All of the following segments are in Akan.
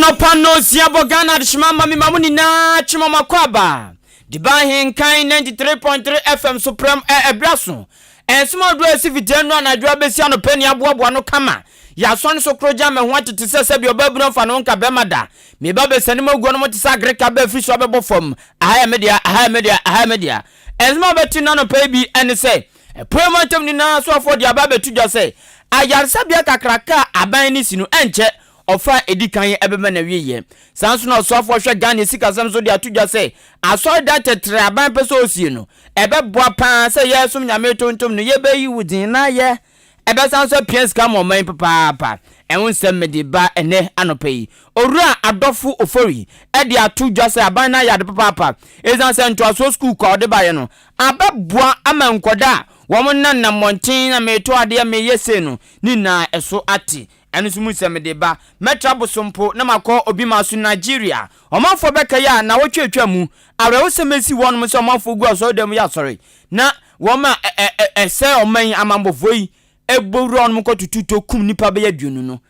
Anɔpa nnɔnsia bɔ Ghana adehyema ma me ma mo nyinaa kye mo makɔ aba de ba Ahenkan 93.3 FM so prɛm ɛ ɛberɛ aso ɛnsom ahodoɔ a ɛsi fitaa nnuru anadwo abɛsi anɔpa ni aboaboa no kama yɛasɔne so koro gya mɛho atete sɛ sɛbi ɔbaabunu amfa ne ho nka bɛrima da meba bɛsane mu aguo no mo te sɛ agreka bɛ afiri so abɛbɔ fam aha yɛ me dea aha yɛ me dea aha yɛ me dea ɛnsom a wobɛte no anɔpa yi bi ɛne sɛ Apuei mantam nyinaa soafoɔ de aba abɛto dwa sɛ ayaresabea kakraka a aban no si no ɛnkyɛ ɔfa a ɛdi kan ɛbɛba n'awieɛ. Saa nso na ɔsoafoɔ hwɛ Ghana sikasɛm so de ato dwa sɛ asɔredan tɛtrɛɛ a aban pɛ sɛ ɔsie no ɛbɛboa pa ara sɛ yɛresom Nyame tontom no yɛbɛyi wo din na yɛ ɛbɛsan nso apia sika ama ɔman yi papaapa. Ɛho nsɛm mede ba ɛnnɛ anɔpa yi. Owura Adɔfo Ofori de ato dwa sɛ aban no ayɛ ade papaapa ɛsiane sɛ ntoasoɔ sukuu kɔ a ɔde baeɛ no Abɛboa ama nkwadaa a wɔn nenam mmɔnten na meretɔ adeɛ mereyɛ sei no ne nyinaa ɛso ate. Ɛno nso mu sɛ mede ba. Mɛtra Bosompo na makɔ Obimaso Nigeria. Ɔmanfoɔ bɛkae a nnawɔtwe atwa mu. Awerɛhosɛm asi wɔnom sɛ ɔmanfoɔ gu asɔredan mu yɛ asɔre na wɔn a ɛsɛe ɔman yi amammɔfoɔ yi bɔ wura wɔnom kɔtoto tuo kum nnipa bɛyɛ aduonu no.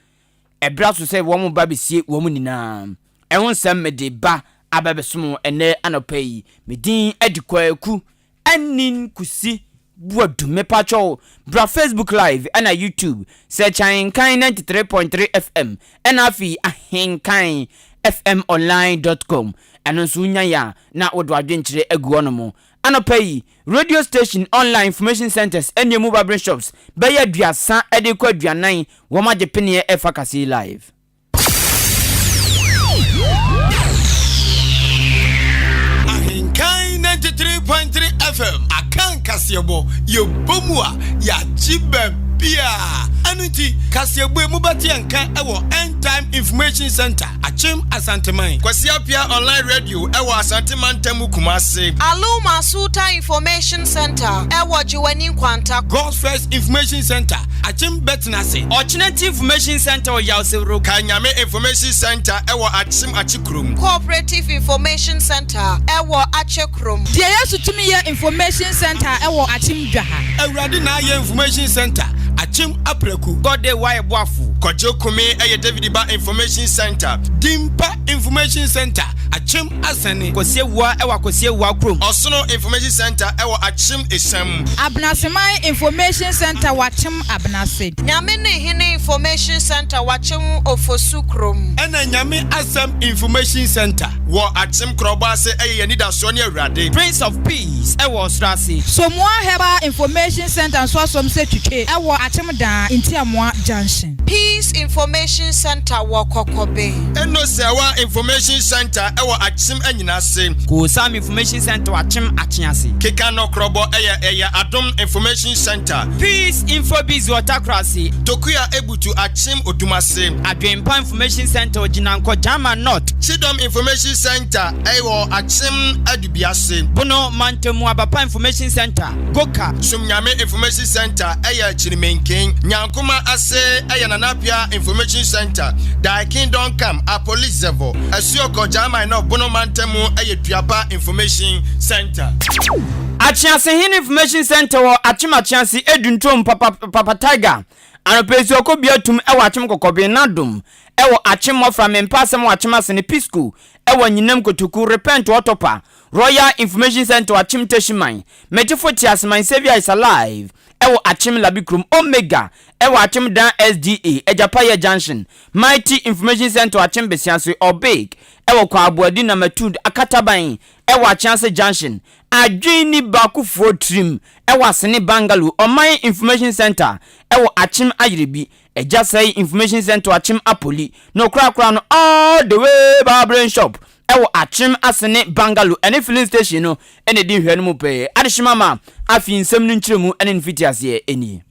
Ɛberɛ aso sɛ wɔn ba bɛsie wɔn nyinaa. Ɛho nsɛm mede ba aba bɛsom wo ɛnnɛ anɔpa yi. Me din de Kwaku Anin Kusi Boadu. Mepakyɛw bra Facebook live ɛna YouTube search Ahenkan 93.3 FM ɛna afei Ahenkan FM online dot com. Ɛno nso wonya yɛ a na wode w'adwenkyerɛ agu hɔnom. Anɔpa yi, radio station, online information centres ɛne emu barbering shops bɛyɛ aduasa de rekɔ aduanan wɔn agye peneɛ ɛfa kaseɛ yi live. Ahenkan 93.3 FM Akan kaseɛbɔ yɛbɔ mu a yɛagye baabiaa ɛno nti kaseɛbɔ yi mobɛte yɛn nka ɛwɔ End Time Information Center Akyem Asanteman. Kwasi Appiah Online Radio ɛwɔ Asante Mantam mu Kumase. Aluma Sultan Information Center ɛwɔ Gyewane Nkwanta. God's First Information Center Akyem Bɛtenase. Ɔkyenati Information Centre wɔ Yawsewuro. Kanyame Information Centre wɔ Akyem Akyekrom. Cooperative Information Centre wɔ Akyekrom. Deɛ Yesu Tumi Yɛ Information Centre wɔ Akyem Dwaha. Awurade Na Ayɛ Information Centre, Akyem Apraku. God Day Wayɛ Boafo. Kwadwo Kome yɛ David Ba Information Centre. Dimpa Information Centre, Akyem Asɛne. Kwasi Awuah wɔ Akwasi Awuah kurom. Ɔsono Information Centre wɔ Akyem Esiam. Abenaseman Information Centre wɔ Akyem Abenase. Nyame ne Hene Information Centre wɔ Akyem Ofosu kurom. Ɛna Nyame Asɛm Information Centre wɔ Akyem Korɔbɔ ase ɛyɛ yɛn anidasoɔ ne Awurade. Prince of Peace wɔ Ɔsoro ase. Somoa Herbal Information Centre nso asom sɛ twitwe wɔ Akyem Daa, Ntiamoa Junction. Peace Information Centre wɔ Kɔkɔbe. Enosewa Information Centre wɔ Akyem Anyinase. Koosam Information Centre wɔ Akyem Akyease. Keka Nɔkorɔbɔ yɛ ɛyɛ Adom Information Centre. Peace Info Biz wɔ Takorase. Tokua Ebutu Akyem Odumase. Adwenpa Information Centre wɔ Gyinankɔ, Gyama North. Kyidɔm Information Centre wɔ Akyem Adubiase. Bono Mantamu Abapa Information Centre, Goka. Somnyame Information Centre yɛ Kyirimenken. Nyankoma ase yɛ Nana Appiah Information Centre, Thy Kingdom Come, Apolizevo. Asuokɔ, Gyama North, Bono Mantamu yɛ Duaba Information Centre. Akyeasehene Information Centre wɔ Akyem Akyease Eduntom Papa Papa Tiger Anɔpa yi so ɔkɔ bia tum wɔ Akyem Kɔkɔben Nadom wɔ Akyem Mmɔfra Mempɛ Asɛm wɔ Akyem Asene Pisco wɔ Anyinam Kotoku Repent wɔ Tɔpa Royal Information Centre wɔ Akyem Tehyiman Megyefo Teaseman Saviour is Alive wɔ Akyem Labi Kurom Omega wɔ Akyem Dan SDA Agyapayɛ Junction Mighty Information Centre wɔ Akyem Besiase Ɔbig wɔ Kwaaboadi Namatud Akataban wɔ Akyease Junction Adwene nni baakofoɔ tirim wɔ Asene Bangalo Ɔman Information Centre wɔ Akyem Ayerebi, Agyasɛe Information Centre wɔ Akyem Apoli, na ɔkorakora no all the way Barbering Shop wɔ Akyem Asene Bangalo ɛne Filling Station no na ɛdi nhwɛ no mu pɛɛ. Adehyema ma afei nsɛm no nkyerɛmu ne ne mfitiaseɛ nie.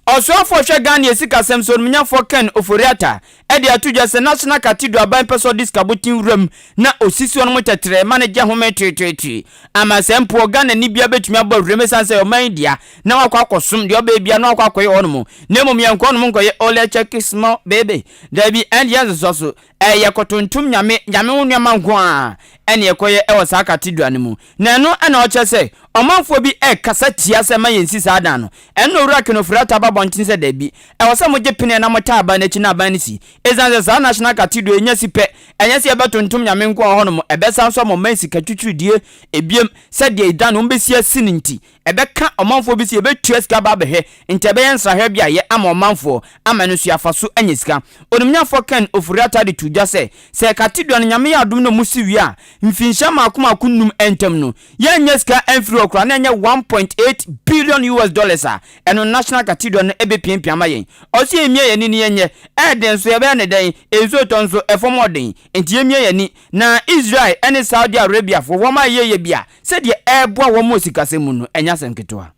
Ɔsoafo a ɔhwɛ Ghana sikasɛm so Onimnyafoɔ Ken Ofori-Atta de ato dwa sɛ National Cathedral aban pɛ sɛ ɔde sikaboten wuram na osisi hɔnom tɛtrɛɛ ma no gye home tweetweetwee ama sɛ mpo Ɔghanani biara bɛtumi abɔ awuram ɛsiane sɛ ɛyɛ ɔman yi dea na wakɔ akɔsom deɛ ɔbɛyɛ biara na wakɔ akɔyɛ hɔnom na mmom yɛnkɔ hɔnom nkɔyɛ ole check small baby daabi ɛnde yɛnsosɔ so ɛyɛ kɔtontom nyame nyame ho nneɛma nko ara ɛne ɛkɔyɛ ɛwɔ saa cathedral no mu na ɛno ɛna ɔkyerɛ sɛ. Ɔmanfoɔ bi rekasa tia sɛ mma yɛnsi saa dan no. Ɛno na Owura Ken Ofori-Atta aba abɔnten sɛ dabi, ɛwɔ sɛ mogye peneɛ na motaa aban no akyi na aban no si. Esiane sɛ saa National Cathedral yi nya si pɛ, ɛnyɛ sɛ yɛbɛtontom Nyame nko wɔ hɔnom, ɛbɛsan nso ama ɔman sika twitwiridie ebiem sɛdeɛ dan no wɔbɛsi asi no nti. Ɛbɛka ɔmanfoɔ bi sɛ yɛbɛtua sika aba abɛhwɛ, nti ɛbɛyɛ nsrahwɛ beaeɛ ama ɔmanfoɔ ama ɛno nso yɛafa so anya sika. Onimnyafoɔ Ken Ofori-Atta de too dwa sɛ, sɛ Cathedral no Nyame yɛ adom na wɔsi wie a, mfinhyia mmaako mmaako nnum ntam no, Yɛnnya sika mfiri hɔ koraa na ɛnyɛ 1.8 billion US dollars a, ɛno National Cathedral no bɛpiapia ama yɛn. Ɔse yɛmmia yɛn ani na yɛnyɛ. Ɛyɛ den nso yɛbɛyɛ no dɛn? Nsuo tɔ nso, ɛfam hɔ den. Enti yɛmmia yɛn ani. Na Israel ne Saudi Arabiafoɔ, wɔn ayɛyɛ bi a, sɛdeɛ ɛreboa wɔn wɔ sikasɛm mu no, ɛnyɛ asɛm ketewa.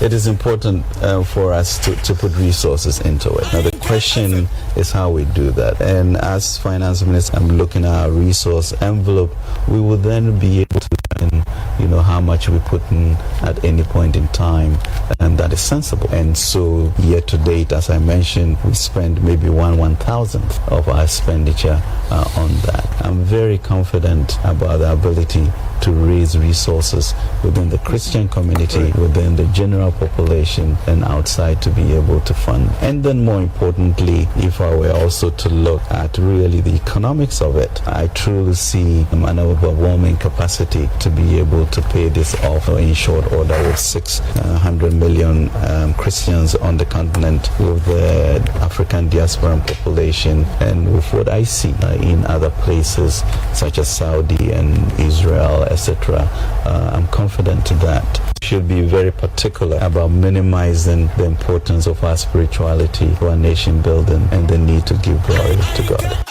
It is important uh, for us to, to put resources into it. Now, the question is how we do that. And as finance minister, I'm looking at our resource envelope. We will then be able to determine, you know, how much we put in at any point in time, and that is sensible. And so, year to date, as I mentioned, we spend maybe one one thousandth of our expenditure uh, on that. I'm very confident about the ability to raise resources within the Christian community, within the general population, and outside to be able to fund. And then, more importantly, if I were also to look at really the economics of it, I truly see an overwhelming capacity to be able to pay this off in short order with 600 million Christians on the continent, with the African diaspora population, and with what I see in other places such as Saudi and Israel, etc. I'm confident that should be very particular about minimizing the importance of our spirituality to our nation building and the need to give glory to God.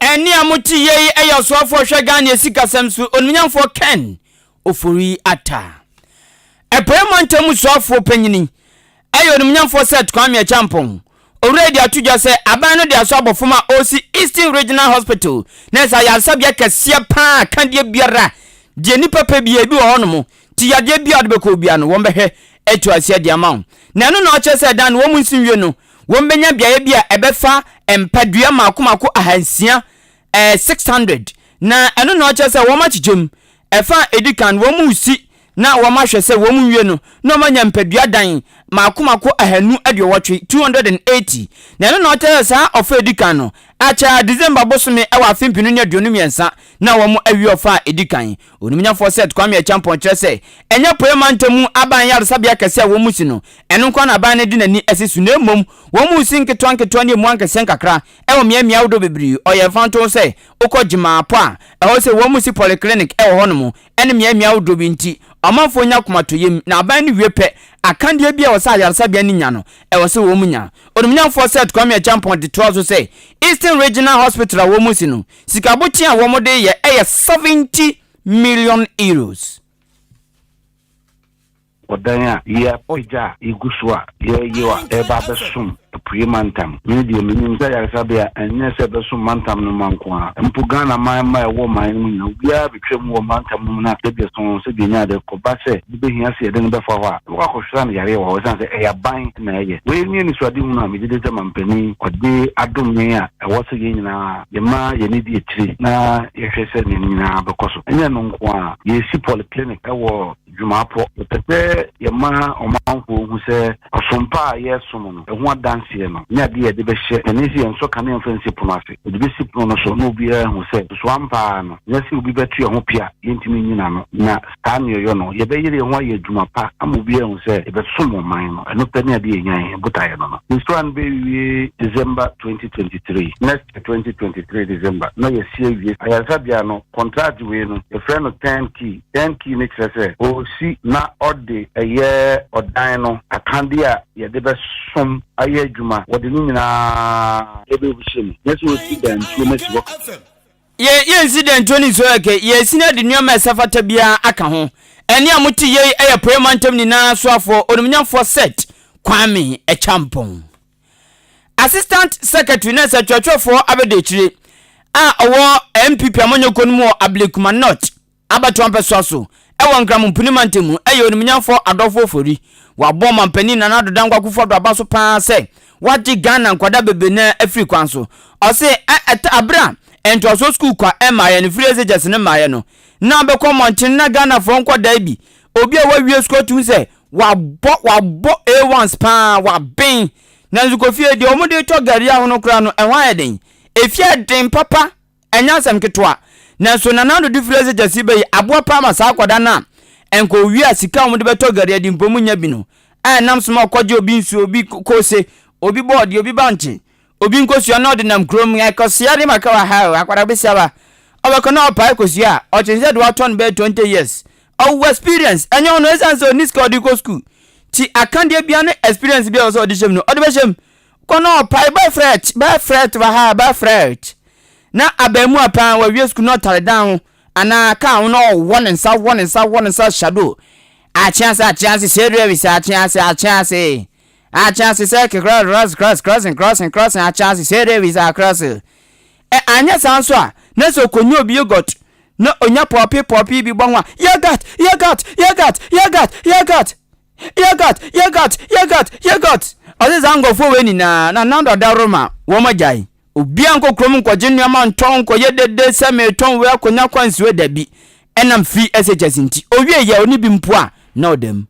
Ɛnne a mote yei yɛ ɔsoafoɔ hwɛ Ghana asikasɛm so Onimnyamfoɔ Ken Ofori Atta. Apueɛ Mantam mu soafoɔ panyini yɛ Onimnyamfoɔ Seth Kwame Acheampong. Owura yi de ato dwa sɛ aban no de asɔ abɔ fam a ɔresi Eastern Regional Hospital na ɛsɛ ayaresabea kɛseɛ pa ara kadeɛ biara deɛ nnipa pɛ biara bi wɔ hɔnom nti yadeɛ biara a wode bɛkɔ biara no wɔbɛhwɛ atu aseɛ de ama wo na ɛno na ɔkyerɛ sɛ dan no wɔn nsi nwie no wɔbɛnya beaeɛ bi a ɛbɛfa mpadua mmaako mmaako ahansia ɛɛ 600 na ɛno na ɔkyerɛ sɛ wɔn akyekyɛ mu ɛfa a ɛdi kan wɔn resi na wɔahwɛ sɛ wɔn nwie no na wɔanya mpadua dan mmaako mmaako 280, 280, na ɛno na ɔkyerɛ sɛ saa ɔfa a ɛdi kan no akyɛ a December bosome wɔ afe 2023 na wɔn awie ɔfa a ɛdi kan. Onimnyafoɔ Seth Kwame Acheampong kyerɛ sɛ ɛnyɛ Apueɛ Mantam mu aban yaresabea kɛse a wɔn si no ɛno nko ara na aban no de n'ani asi so na mmom wɔn resi nketewa nketewa ne emu ankɛseɛ nkakra wɔ mmeammea ahodoɔ bebree. Ɔyɛ mfantoho sɛ wokɔ Gyemaapɔ a ɛhɔ sɛ wɔn si polyclinic wɔ hɔnom ne mmeammea ahodoɔ bi nti, ɔmanfoɔ nya akomatɔyam, na aban no wie pɛ, akadeɛ bi a ɛwɔ sɛ ayaresabea no nya no, ɛwɔ sɛ wɔn nya. Onimnyamfoɔ Seth Kwame Acheampong de toaa so sɛ, Eastern Regional Hospital a wɔresi no, sika bokye a wɔde reyɛ yɛ 70 million euros. Ɔdan a yɛapagya a yegu so a yɛreyɛ a ɛreba abɛsom Apuei Mantam. Me deɛ menim sɛ ayaresabea ɛnyɛ sɛ ɛbɛsom mantam no mma nko ara, mpo Ghana man mma a ɛwɔ man no mu nyinaa, obiara betwa mu wɔ mantam no mu na sɛdeɛ ɛso sɛdeɛ ɛnya ade kɔba sɛ bi bɛhia sɛ yɛde no bɛfa hɔ a, yɛbɛkɔ akɔhwehwɛ no yareɛ wɔ hɔ ɛsiane sɛ ɛyɛ aban na ɛyɛ. Wei ne anisoadehunu a megye di sɛ mampanin ɔde adom yɛn a ɛwɔ sɛ yɛn nyinaa yɛma yɛn ani di akyire na yɛhwɛ sɛ ne nyinaa bɛkɔ so. Ɛnyɛ ɛno nko ara, yɛresi polyclinic wɔ Dwumapɔ. Yɛpɛ sɛ yɛma ɔmanfoɔ hu sɛ ɔsom pa a yɛresom no, ɛho adanseɛ no nyɛ adeɛ a yɛde bɛhyɛ yɛn ani sɛ yɛnsɔ kanea mfa nsi pono ase. Yɛde bɛsi pono no so na obiara ahu sɛ so ampa ara no, nyɛ sɛ obi bɛto yɛn ho pea a yɛntumi nnyina ano. Na saa na yɛyɔ no. Yɛbɛyere yɛn ho ayɛ adwuma pa ama obiara ahu sɛ yɛbɛsom ɔman no. Ɛno pɛ ne adeɛ a ɛhia yɛn. Botaeɛ no no. Nsuo no bɛwie December 2023. Next 2023 December na yɛasi awie. Ayaresabea no, kɔntrate wei no, yɛfrɛ no turn key. Turn key no kyerɛ sɛ ɔresi na ɔde ɛyɛ ɔdan no akadeɛ a yɛde bɛsom ayɛ adwuma, wɔde ne nyinaa bɛhyɛ mu. Nyɛ sɛ ɔresi dantuo no asi hɔ kɛkɛ. Yɛ, yɛnsi dantuo ne nsuo kɛkɛ, yɛresi no de nneɛma a ɛsɛ fata biara aka ho. Ɛnne a mote yei yɛ Apueɛ Mantam nyinaa soafoɔ, Onimnyamfoɔ Seth Kwame Acheampong. Assistant Secretary na sɛkyerɛkyerɛfoɔ abɛdiakyire a ɔwɔ NPP amanyɔkuo no mu wɔ Ablekuma North abatoɔ mpɛsoa so wɔ Nkramo Mpuni mantam mu yɛ onimnyamfoɔ Adolfo Ofori. Wabɔ ɔmampanin Nana Addo Dankwa Akufo-Addo aba so paa sɛ wagye Ghana nkwadaa bebree no ara afiri kwan so. Ɔse ɛ ɛ abere a ntoasoɔ sukuu kwa mmaeɛ no, free SHS no mmaeɛ no, na wobɛkɔ mmɔntene na Ghanafoɔ nkwadaa bi. Obi a wawie sukuu atumi sɛ wabɔ wabɔ A1s paa, waben. Nanso Kofi deɛ wɔn de tɔ gari ahono koraa no, ɛho ayɛ den. Efie ayɛ den papa, ɛnyɛ asɛm ketewa. Nanso Nana Addo de firi SHS ba yi aboa paa ma saa akwadaa no a nka owie a sika a wɔde bɛtɔ gari adi mpo wɔnnya bi no, a ɛnam so ma ɔkɔgye obi nsuo, obi kose, obi bɔɔdeɛ, obi bankye, Obi nkosua na ɔde nam kurom ɛkɔsua de maka wɔ ha o akwadaa besia ba ɔbɛkɔ na ɔpae kosua a ɔkyɛn sɛ de watɔn bɛyɛ 20 years ɔwɔ experience ɛnyɛ ɔno ɛsiane sɛ ɔni sika ɔde kɔ school ti akadeɛ bia ne experience bia ɔsɛ ɔde hyɛm no ɔde bɛhyɛm kɔ na ɔpae bɛyɛ fret bɛyɛ fret wɔ ha bɛyɛ fret na abɛɛmu paa wawie school na ɔtare dan ho anaa kaa ho na ɔwɔ ne nsa wɔ ne nsa wɔ ne nsa shadow akyease akyease sɛ ɛduru akyease akyease Akyɛ ase sɛ kekra cross cross crossing crossing crossing akyɛ ase sɛ Davis a cross ɛ anyɛ saa nso a na sɛ okonya obi yogurt na onya pɔpi pɔpi bi bɔ ho a yogurt yogurt yogurt yogurt yogurt yogurt yogurt yogurt yogurt ɔse saa nkurɔfoɔ wei nyinaa na Nando Adaworoma wɔn agyae obiara nkɔ kurom nkɔgye nneɛma ntɔn nkɔyɛ dede sɛ meretɔn wei akɔnya kwansiwe dabi ɛnam free SHS nti owie yɛ ɔne bi mpo a na ɔda mu.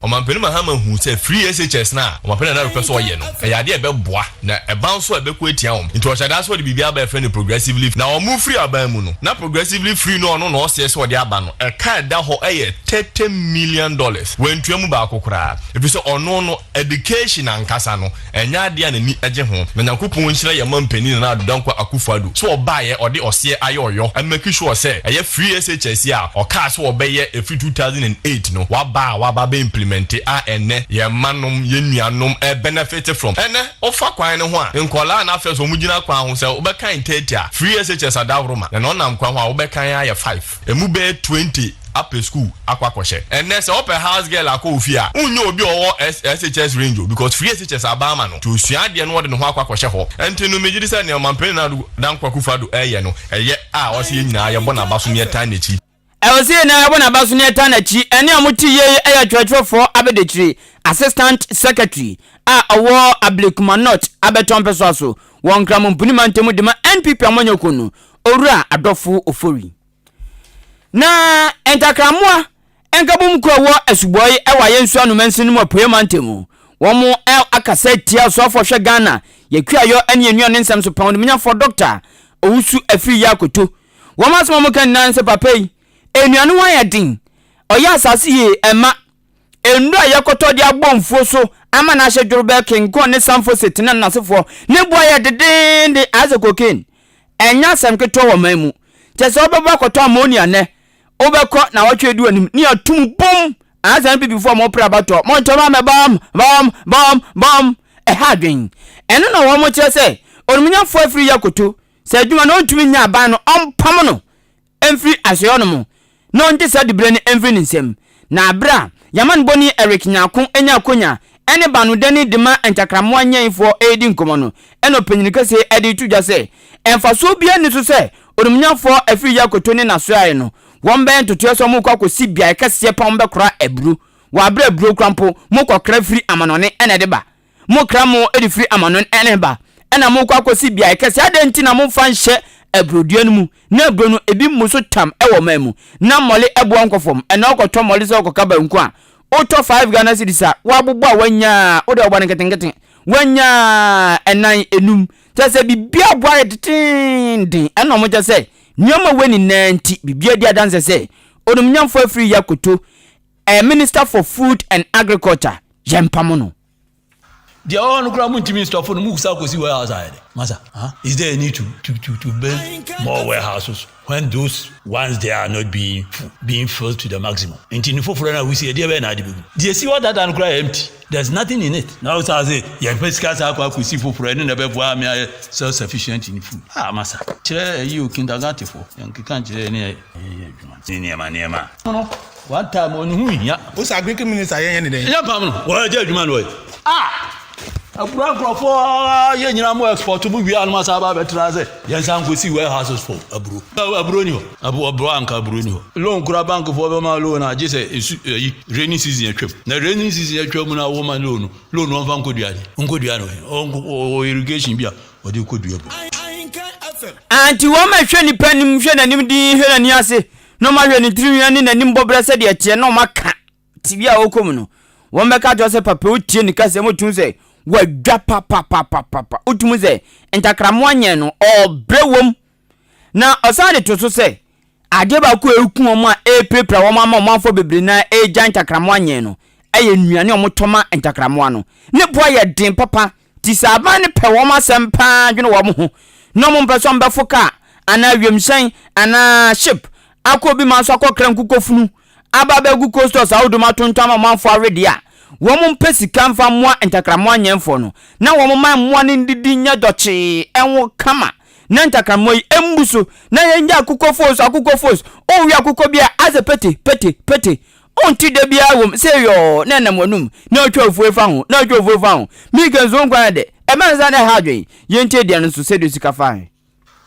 Ɔmanpanin Mahama huu sɛ free SHS no a Ɔmanpanin Nana Addo pɛ sɛ ɔyɛ no, ɛyɛ adeɛ a ɛbɛboa na ɛba nso a ɛbɛko atia wɔn. Nti ɔhyɛ da sɛ ɔde biribi aba a yɛfrɛ no progressively Na wɔfiri aban mu no, na progressively free no a ɔno na ɔseɛ sɛ ɔde aba no, ɛka a ɛda hɔ yɛ $30 million. Wantua mu baako koraa, ɛfiri sɛ ɔno no, education ankasa no, Ɛnyɛ adeɛ a n'ani gye ho. Na Nyankopɔn nhyira yɛn manpanin Nana Addo Dankwa Akufo Addo sɛ ɔbaeɛ ɔde ɔseɛ ayɛ ɔyɔ a make sure sɛ ɛyɛ free SHS a ɔkaa sɛ ɔbɛyɛ ɛfiri 2008 no waba a waba abɛ implemente a ɛnnɛ yɛn mma nom yɛn nuanom ɛbenefit from. Ɛnnɛ wofa kwan no ho a nkwadaa a na first wɔn gyina kwan ho sɛ wobɛkan 30 a free SHS adaworoma na na ɔnam kwan ho a wobɛkan ayɛ 5. Emu bɛyɛ 20 apɛ sukuu akɔ akɔhyɛ. Ɛnnɛ sɛ wopɛ house girl akɔ wo fie a, wonnya obi a ɔwɔ SHS range o because free SHS aba ama no nti osua adeɛ na ɔde ne ho akɔ akɔhyɛ hɔ. Ɛnti no megye di sɛ nea Ɔmanpanin Nana Addo Dankwa Akufo Addo ɛreyɛ no ɛyɛ a ɔsɛ yɛn nyinaa yɛbɔ n'aba so na yɛtaa n'akyi. Ɛwɔ sɛ yɛn nyinaa yɛbɔ n'aba so na yɛtaa n'akyi. Ɛnne a mote yie yi yɛ Atwerɛtwerɛfoɔ Abadiakyire, Assistant Secretary, a ɔwɔ Ablekuma North abɛtɔ mpɛsoa so wɔ Nkramo Mpuni Mantam mu de ma NPP amanyɔkuo no, Owura Adɔfo Ofori. Na ntakrammoa nkabom kuo a ɛwɔ Asubɔe wɔ Ayensu Ano mansin no mu Apueɛ mantam mu, wɔn akasa atia ɔsoafoɔ hwɛ Ghana yɛ kuayɔ ne yɛn nnuane nsɛm so pɛn Dɔkta Owusu Afriyie Akoto. Wɔn asɛm a wɔka nyinaa ne sɛ papa yi, nnuane ho ayɛ den, ɔyɛ asase yie ɛmma nnuro a yɛkɔtɔ de abɔ mfuo so ama no ahyɛ dworobɛɛ kenkɔn ne sanfosete ne n'asefoɔ ne bo ayɛ dedeende ayɛ sɛ cocaine. Ɛnyɛ asɛm ketewa wɔ ɔman mu. Kyerɛ sɛ wobɛbɔ akɔtɔ ammonia nnɛ, wobɛkɔ naawɔtwe adu anim ne yɛato mu bom ansa na Abibifoɔ a wɔpere abatoɔ, montɔ ma me bom, bom, bom, bom. Ɛha adwen. Ɛno na wɔn kyerɛ sɛ onimnyamfoɔ afiri yɛ akoto sɛ adwuma no ɔntumi nyɛ aban no ɔmpam no mfiri asoɛeɛ no mu na ɔngye saa diberɛ no mfiri ne nsam. Na berɛ a Yamanbɔni Eric Nyarko nya akonya ne baanodani dema ntakrammoa nyɛnfoɔ redi nkɔmmɔ no, ɛna ɔpanyin kɛseɛ de reto dwa sɛ, mfasoɔ biara nni so sɛ onimnyafoɔ Afriyie Akoto ne n'asoɛeɛ no wɔbɛyɛ ntotoeɛ sɛ wɔrekɔ akɔsi beaeɛ kɛseɛ pa wɔbɛkora aburo wɔ aberɛ a aburo kora mpo mokɔkra firi amanɔne na ɛde ba. Mokra mo de firi amanɔne ne ba, ɛna mokɔ akɔsi beaeɛ kɛseɛ. Adɛn nti na momfa nhyɛ aburodua no mu, na aburo no, ebi mmu so tam wɔ ɔman mu, na mmɔle boɔ nkɔ fam? Ɛnna wokɔtɔ mmɔle sɛ wokɔka banku a, wotɔ 5 Ghana cedis a, woabobɔ a woanya a, wode ɔbɔ no nketenkete, woanya ɛnan, enum. Kyerɛ sɛ biribiara boɔ ayɛ teteenden. Ɛnna wɔkyerɛ sɛ nneɛma wei nyinaa nti, biribiara di adanseɛ sɛ Onimnyamfoɔ afiri Yakoto, ɛyɛ Minister for Food and Agriculture, yɛmpamo no. Deɛ ɔwɔ hɔ no koraa montumi nstɔfo no mokusa kɔsi warehouse ayɛ dɛ masa huh? Is there a need to, to, to, to build more warehouses when those ones there are not being full, being filled to the maximum? Nti ne foforɔ no a wosi ɛdeɛ bɛyɛ na ade bɛgu deɛ ɛsi hɔ dada no koraa yɛ empty, there's nothing in it. Na wosan sɛ yɛmfa sika saa akɔ akɔsi foforɔ ɛno na ɛbɛboa me ayɛ self sufficient in food. Ah masa kyerɛ ɛyi o kindergartenfoɔ yɛnkeka nkyerɛ ne yɛyɛ adwuma ne nneɛma nneɛma no one time ɔne ho nhia. Wo sɛ agric minister yɛnyɛ ne dɛn? Yɛ pam no wɔyɛ adwuma no wɔyɛ. Ah! Abura nkurɔfoɔ yɛ nyina mo export mo wie anoma saa ba bɛtena sɛ yɛn nsa nkɔsi warehouses for aburo. Aburo ni hɔ. Aburo anka aburo ni hɔ. Loan kura bank foɔ bɛma loan a gye sɛ esu ayi rainy season atwam. Na rainy season atwam na wɔma loan no loan no wɔmfa nkɔdua ade. Nkɔdua no ɔnkɔ irrigation bi a Ɔde kɔ dua bu. Anti wɔn a hwɛ nipa anim, hwɛ n'anim dinn, hwɛ n'ani ase. na wɔahwɛ ne tirinwi ne n'anim bɔberɛ sɛdeɛ ɛteɛ na wɔaka tebea a ɔkɔ mu no, wɔbɛka akyerɛ wo sɛ papa wotie ne kasa mu wotum sɛ wadwa papapapapa wotum sɛ ntakramoa nyɛn no ɔbrɛ wom na ɔsan de to so sɛ adeɛ baako a ɛku wɔn a ɛrepirapira wɔn ama ɔmanfoɔ bebree na ɛregya ntakramoa nyɛn no ɛyɛ nnuane a wɔtɔ ma ntakramoa no ne boa yɛ den papa Nti sɛ aban no pɛ wɔn asɛm paa dwene wɔn ho na wɔn mpɛ sɛ wɔn bɛfo kaa anaa wiemhyɛn anaa ship akɔ obi man so akɔ kra nkukɔfunu aba abɛgu cold stores ahodoɔ mu atontɔn ama ɔmanfoɔ awe deɛ a, wɔn mpɛ sika mfa mmoa ntakrammoa nyɛnfoɔ no na wɔn ma mmoa no ndidi nyɛ dɔkyee ɛnwo kama na ntakrammoa yi mbu so na yɛnyɛ akokɔ fos akokɔ fos wowe akokɔ bi a asɛ pete pete pete Wonte da biara wom sɛ yɔɔ na ɛnam w'anom na otwa ofue fa ho na otwa ofue fa ho. Mika nso wo nkwa yɛ dɛ. Ɛba no saa na ɛha adwene. Yɛntie deɛ no nso sɛdeɛ osika fae.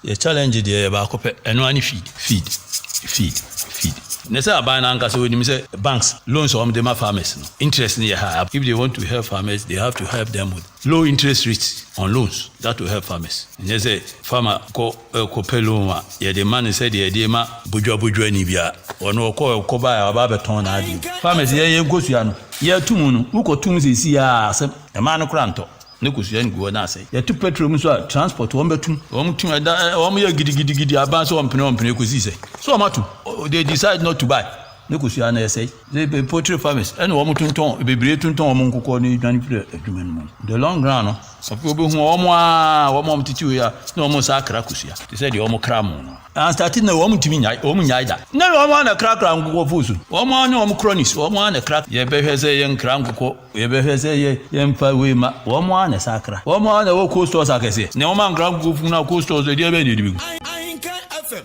Yɛ challenge deɛ yɛ baako pɛ ɛno ara ne feed feed feed feed. Nɛ sɛ aban no ankasa onim sɛ banks loans a wɔn de ma farmers no interest no yɛ high if they want to help farmers they have to help them with low interest rates on loans that will help farmers nyɛ sɛ farmer kɔ rekɔpɛ loan a, yɛde ma no sɛdeɛ yɛde ma bodwabodwani bi a ɔno ɔkɔ ɔkɔ baeɛ a ɔba abɛtɔn n'adeɛ. Farmers yɛn yɛn nkosua no, yɛto mu no, wokɔto mu seesei ara a, asɛm. Mmaa no koraa ntɔ, ne kosua no gu hɔ na asɛe. Yɛto petrol mu nso a, transport wɔn bɛtum. Wɔn tum ɛda wɔn yɛ gidigidigidi aban sɛ wɔmpene wɔmpene kɔsi sɛ so wɔn atom. They decide not to buy. Ne kosua no ɛsɛe. Sɛ poultry farmers ɛna wɔn tontɔn bebree tontɔn wɔn nkokɔ no dwane firi adwuma no mu. The long run no, afei wobɛhu wɔn a wɔn a wɔtete wei a na wɔn nsa akra kosua te sɛ deɛ wɔn kra mo no. Anstate na wɔn ntumi nyae, wɔn nyae da. Na wɔn a na krakra nkokɔ fo so. Wɔn a ne wɔn cronies, wɔn a na kra. Yɛbɛhwɛ sɛ yɛnkra nkokɔ, yɛbɛhwɛ sɛ yɛ yɛmfa wei ma. Wɔn a na ɛsa akra. Wɔn a na ɛwɔ cold stores akɛseɛ. Na wɔn ankra nkokɔ funu na cold stores ɛdeɛ bɛn na yɛde bɛgu. Ahinkan FM.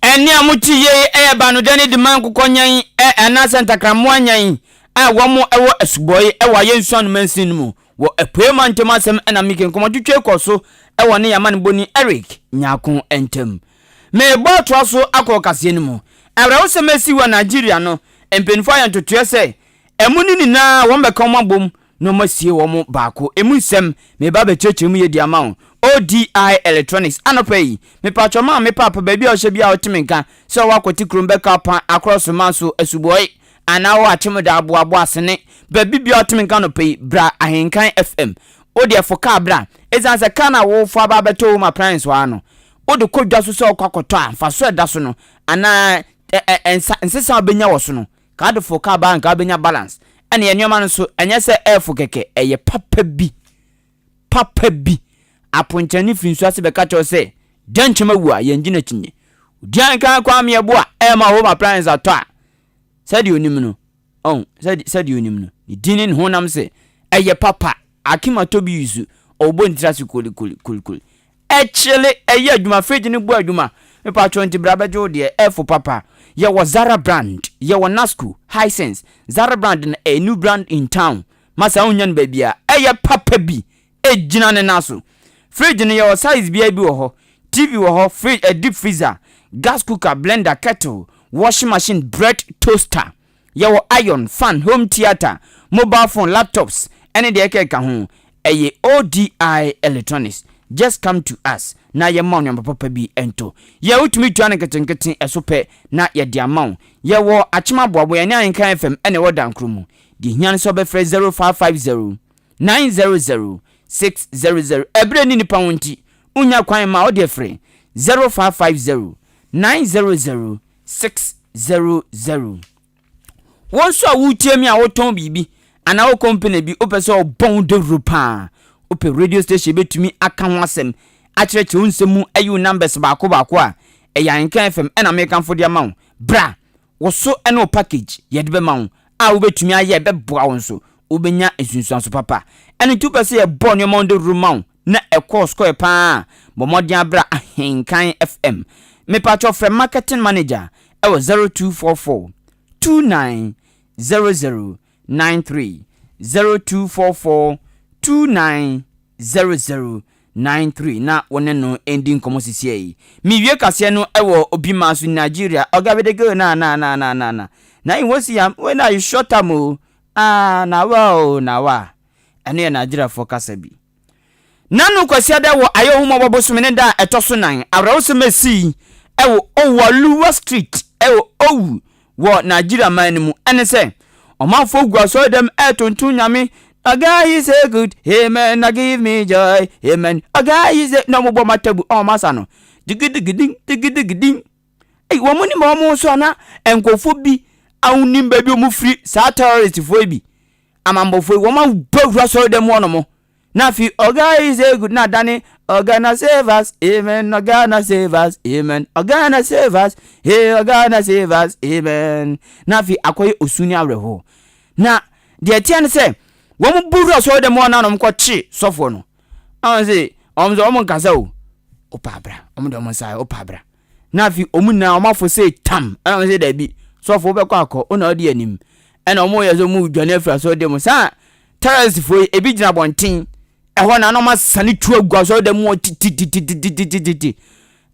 Ɛnne a mote yei yɛ baanodani de ma nkokɔnyan anaasɛ ntakrammoa nyan a wɔn wɔ asubɔe wɔ Ayensuano mansin no mu wɔ Apuei Mantam asɛm na Mike nkɔmmɔtwetwe kɔ so wɔ ne amanebɔni Eric Nyarko ntam. Merebɔ atoa so akɔ ɔkaseɛ no mu. Awerɛhosɛm a asi wɔ Nigeria no, mpanyinfoɔ ayɛ ntotoeɛ sɛ ɛmu no nyinaa wɔn bɛka wɔn abom na wɔasie wɔn baako. Emu nsɛm, mereba abɛkyerɛkyerɛ mu yie de ama wo. ODI Electronics, Anɔpa yi, mepakyɛw ma me paapa baabi a ɔhyɛ biara a ɔte me nka, sɛ ɔwɔ Akwati kurom bɛka ɔpa, Akorɔ Manso, Asubɔe, anaa ɔwɔ Akyemeda, Aboabo, Asene, baabi biara a ɔte me nka anɔpa yi, bra Ahenkan FM. Wo deɛ fo kaa bra. Esiane sɛ kaa no a worefo aba abɛtɔ home appliance hɔ ara no, wode kɔ dwa so sɛ wokɔ akɔtɔ a, mfaso a ɛda so no, anaa ɛ ɛ nsa nsesa a wobɛnya wɔ so no, Ka de fo ka ba nka wobɛnya balance. Ɛne nneɛma no nso ɛnyɛ sɛ ɛɛfo kɛkɛ, ɛyɛ papa bi. Papa bi. Aponkyerɛne firi nsuo ase bɛka kyerɛ wo sɛ, Dɛnkyɛm awu a, yɛngye no akyinnye. Odi anka Kwame Yeboah ɛrema home appliance atɔ a, sɛdeɛ onim no, ɔn, sɛdeɛ, sɛdeɛ onim no, ne din ne ne honam sɛ, ɛyɛ papa. Akim Atobi Yusu, ɔbɔ ne tiri ase kolikoli, kolikoli. Ɛkyele, ɛyɛ adwuma, fridge no bɔ adwuma. Mepakyɛw nti bra bɛgye wo deɛ, ɛfo papa. Yɛwɔ Zara brand, yɛwɔ Nasco, Hisense. Zara brand no ɛyɛ new brand in town. Masa wonnya no baabiara. Ɛyɛ papa bi, ɛgyina ne nan so. Fridge no yɛwɔ size biara bi wɔ hɔ. TV wɔ hɔ, fridge, eh, deep freezer, gas cooker, blender, kettle, washing machine, bread toaster. Yɛwɔ iron, fan, home theatre, mobile phone, laptops ɛne deɛ ɛkeka ho. Ɛyɛ ODI Electronics. Just come to us na yɛmma wo nneɛma papa bi ntɔ. Yɛ wotumi tua no nketenkete ɛso pɛ na yɛde ama wo. Yɛwɔ Akyem Aboabo, yɛne Ahenkan FM ɛna ɛwɔ Dankoro mu. Deɛ ɛhia ne sɛ wobɛfrɛ 0550 900 600. Ɛberɛ nni nnipa ho nti, wonnya kwan mma wo deɛ frɛ 0550 900 600. Wo nso a woretie me a wotɔn biribi anaa wo company bi wopɛ sɛ ɔbɔ wo dawuro paa, wopɛ radio station bɛtumi aka ho asɛm akyerɛkyerɛ wo nsɛm mu ayi wo numbers baako baako a, ɛyɛ Ahenka FM ɛna mekamfo de ama wo. Bra, wo so ne wo package yɛde bɛma wo a wobɛtumi ayɛ ɛbɛboa wo nso wobɛnya nsunsuanso papa. Ɛno nti wopɛ sɛ yɛbɔ nneɛma wo dawuro ma wo na ɛkɔɔ square paa a, bɔ mmɔden abra Ahenkan FM. Mepakyɛw frɛ marketing manager ɛwɔ 0244 29 00 93, 0244 29 00 93 na wo ne no ndi nkɔmmɔ sisiɛ yi. Mewie kaseɛ no ɛwɔ obi maa so Nigeria. Oga we dey go na na na na na na. Na you wan see am? Wey na you short am o. Ah na wa o na wa. Ɛno yɛ Nigeriafoɔ kasa bi. Nano Kwasiada wɔ Ayɛwohomɔbɔ bosome ne da a ɛtɔ so nan, awerɛhosɛm a esii wɔ Owaluwa Street ɛwɔ Owu wɔ Nigeria man no mu ɛne sɛ ɔmanfoɔ gu asɔredɛm ɛretontom Nyame Oga is a good amen na give me joy amen Oga is a na wɔbɔ matabu ɔmo asa no digidigidin digidigidin. Ei, wɔn nim wɔn nso ana nkurɔfoɔ bi a wonim baabi wɔn firi saa terroristfoɔ yi bi amammɔfoɔ yi wɔn abɔ wura asɔredɛm hɔ nom. Na afei Oga is a good na adane Oga na save us amen Oga na save us amen Oga na save us hey Oga na save us amen. Na afei akɔyɛ osu ne awerɛhoɔ. Na deɛ ɛteɛ ne sɛ wɔn bu wura asɔre dɛm hɔ na wɔn kɔkye sɔfoɔ no. Wɔn se wɔn sɛ wɔn nkasa o, opa abra wɔn de wɔn nsa opa abra. Na afei wɔn nyinaa wɔn afo se tam ɛna wɔn se daabi sɔfoɔ bɛkɔ akɔ ɔna ɔdi anim ɛna wɔn yɛ sɛ wɔn dwane afiri asɔre dɛm saa. Terroristfoɔ yi, ebi gyina abɔnten ɛhɔ na na wɔasane tu agu asɔredan mu hɔ tititititititi.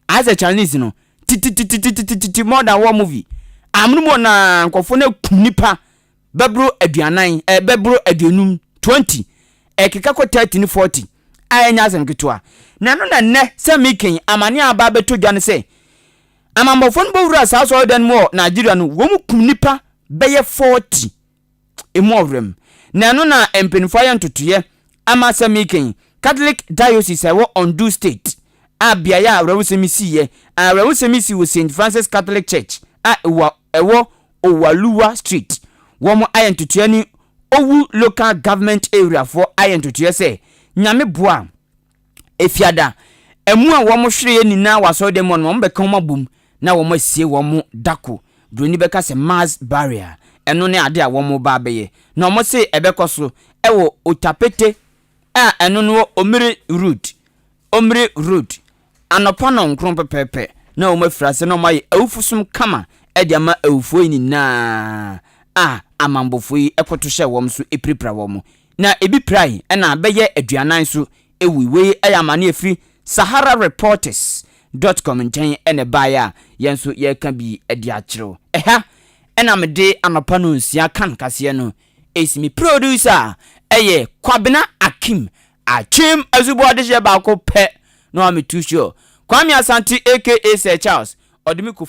Ayɛ sɛ Chinese no, titititititi more than war movie. Amono mu hɔ na nkurɔfoɔ no akum nipa bɛboro aduanan, eh, bɛboro aduonum, 20, ɛkeka kɔ 30 ne 40 a ɛnyɛ asɛm ketewa. Na ɛno na nnɛ sɛ meka yi, amane a aba abɛtɔ dwa ne sɛ, amammɔfoɔ no bɛwura saa asɔredan mu wɔ Nigeria no, wɔkum nipa bɛyɛ 40. emu ɔwerɛm. Na ɛno na mpanyimfo ayɛ ntotoeɛ ama sɛ meka yi, Catholic Diocese a ɛwɔ Ondo State a beaeɛ a awerɛhosɛm yi siiɛ. Awerɛhosɛm yi sii wɔ Saint Francis Catholic Church a ɛwɔ ɛwɔ Owaluwa Street. Wɔn ayɛ ntotoeɛ ne Owu Local Government Area foɔ ayɛ ntotoeɛ sɛ Nyame boa a, Efiada, amu a wɔhwereɛ nyinaa wɔ asɔredan mu hɔ no, wɔbɛka wɔn abom na wɔasie wɔn da ko. Buroni bɛka sɛ mass burial. Ɛno ne ade a wɔreba abɛyɛ. Na wɔse ɛbɛkɔ so wɔ Otapete a ɛno no wɔ Omire Road, Omire Road, anɔpa nnɔnkron pɛpɛɛpɛ na wɔafiri ase na wɔayɛ awufosom kama de ama awufoɔ yi nyinaa a amammɔfoɔ yi koto hyɛɛ wɔn so pirapira wɔn. Na ebi pirae na bɛyɛ aduanan nso wui. Wei yɛ amane a ɛfiri SaharaReporters dot com nkyɛn na ɛbaeɛ a yɛn nso yɛreka bi de akyerɛ wo. Ɛha na mede anɔpa nonsia kan kaseɛ no ɛsi. Me producer yɛ Kwabena Akim Akyem Asuboa adehyeɛ baako pɛ na wame too sure. Kwame Asante aka Sir Charles ɔde me kɔ.